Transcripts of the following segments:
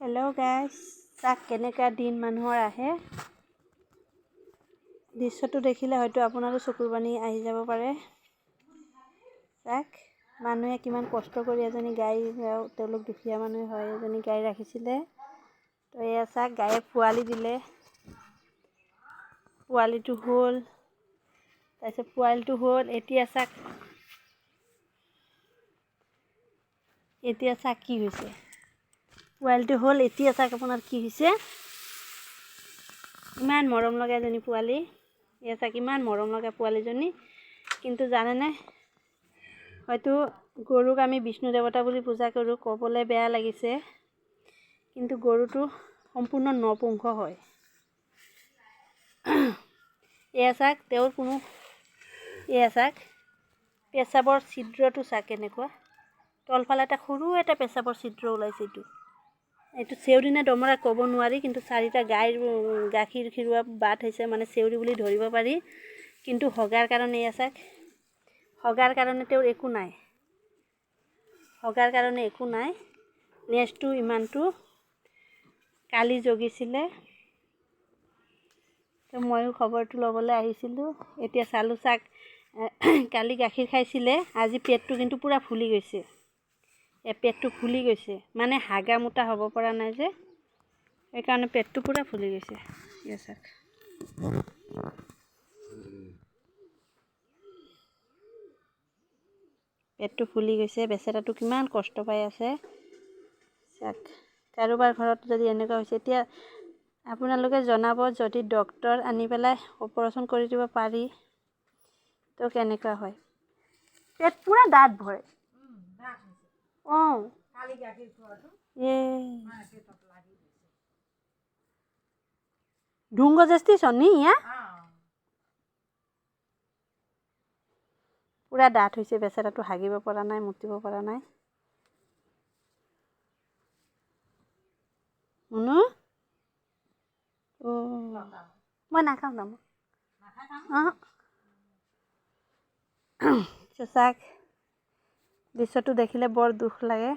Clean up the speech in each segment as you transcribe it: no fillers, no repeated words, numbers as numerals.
Hello' guys, চাওক কেনেকুৱা দিন মানুহৰ আহে। দৃশ্যটো দেখিলে হয়তো আপোনাৰো চকুৰ পানী আহি যাব পাৰে। চাওক মানুহে কিমান কষ্ট কৰি এজনী গাই, তেওঁলোক দুখীয়া মানুহ হয়, এজনী গাই ৰাখিছিলে। তো এয়া চাওক গায়ে পোৱালি দিলে, পোৱালিটো হ'ল, তাৰপিছত পোৱালিটো হ'ল, এতিয়া চাওক, এতিয়া চাওক কি হৈছে। পোৱালিটো হ'ল, এতিয়া চাওক আপোনাৰ কি হৈছে। ইমান মৰম লগা এজনী পোৱালি, এয়া চাওক ইমান মৰম লগা পোৱালিজনী। কিন্তু জানেনে, হয়তো গৰুক আমি বিষ্ণু দেৱতা বুলি পূজা কৰোঁ, ক'বলৈ বেয়া লাগিছে, কিন্তু গৰুটো সম্পূৰ্ণ নপুংস হয়। এয়া চাওক তেওঁৰ কোনো, এয়া চাওক পেচাবৰ ছিদ্ৰটো চাওক কেনেকুৱা, তলফালে এটা সৰু এটা পেচাবৰ ছিদ্ৰ ওলাইছে। এইটো চেউৰী নে দমৰা ক'ব নোৱাৰি, কিন্তু চাৰিটা গাইৰ গাখীৰ খীৰোৱা বাট হৈছে, মানে চেউৰী বুলি ধৰিব পাৰি। কিন্তু হগাৰ কাৰণে, এয়া চাওক হগাৰ কাৰণে তেওঁৰ একো নাই, হগাৰ কাৰণে একো নাই। নেজটো ইমানটো কালি জগিছিলে, তো ময়ো খবৰটো ল'বলৈ আহিছিলোঁ। এতিয়া চালোঁ চাক কালি গাখীৰ খাইছিলে, আজি পেটটো কিন্তু পূৰা ফুলি গৈছে। এই পেটটো ফুলি গৈছে, মানে হাগা মোটা হ'ব পৰা নাই যে, সেইকাৰণে পেটটো পূৰা ফুলি গৈছে। এয়া চাওক পেটটো ফুলি গৈছে, বেচেৰাটো কিমান কষ্ট পাই আছে। চাওক কাৰোবাৰ ঘৰত যদি এনেকুৱা হৈছে, এতিয়া আপোনালোকে জনাব, যদি ডক্তৰ আনি পেলাই অপাৰেশ্যন কৰি দিব পাৰি তো কেনেকুৱা হয়। পেট পূৰা দাঁত ভৰে। অঁ, ढुङ्गो जस्तै छ नि यहाँ, পূৰা ডাঠ হৈছে। বেচেৰাটো হাগিব পৰা নাই, মুতিব পৰা নাই। মুনু, অ' মই নাখাওঁ তামোল। অঁ, চাওক দৃশ্যটো দেখিলে বৰ দুখ লাগে।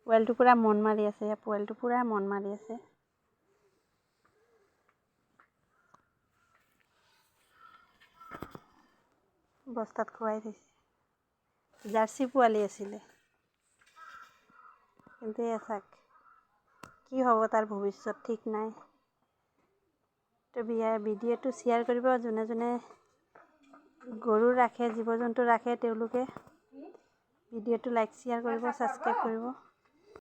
পোৱালিটো পূৰা মন মাৰি আছে, পোৱালিটো পূৰা মন মাৰি আছে। বস্তাত খুৱাই থৈছে। জাৰ্চি পোৱালি আছিলে, কিন্তু এয়া চাওক কি হ'ব তাৰ ভৱিষ্যত ঠিক নাই। তো ভিডিঅ'টো শ্বেয়াৰ কৰিব, যোনে যোনে গৰু ৰাখে, জীৱ জন্তু ৰাখে, তেওঁলোকে ভিডিঅ'টো লাইক শ্বেয়াৰ কৰিব, ছাবস্ক্ৰাইব কৰিব।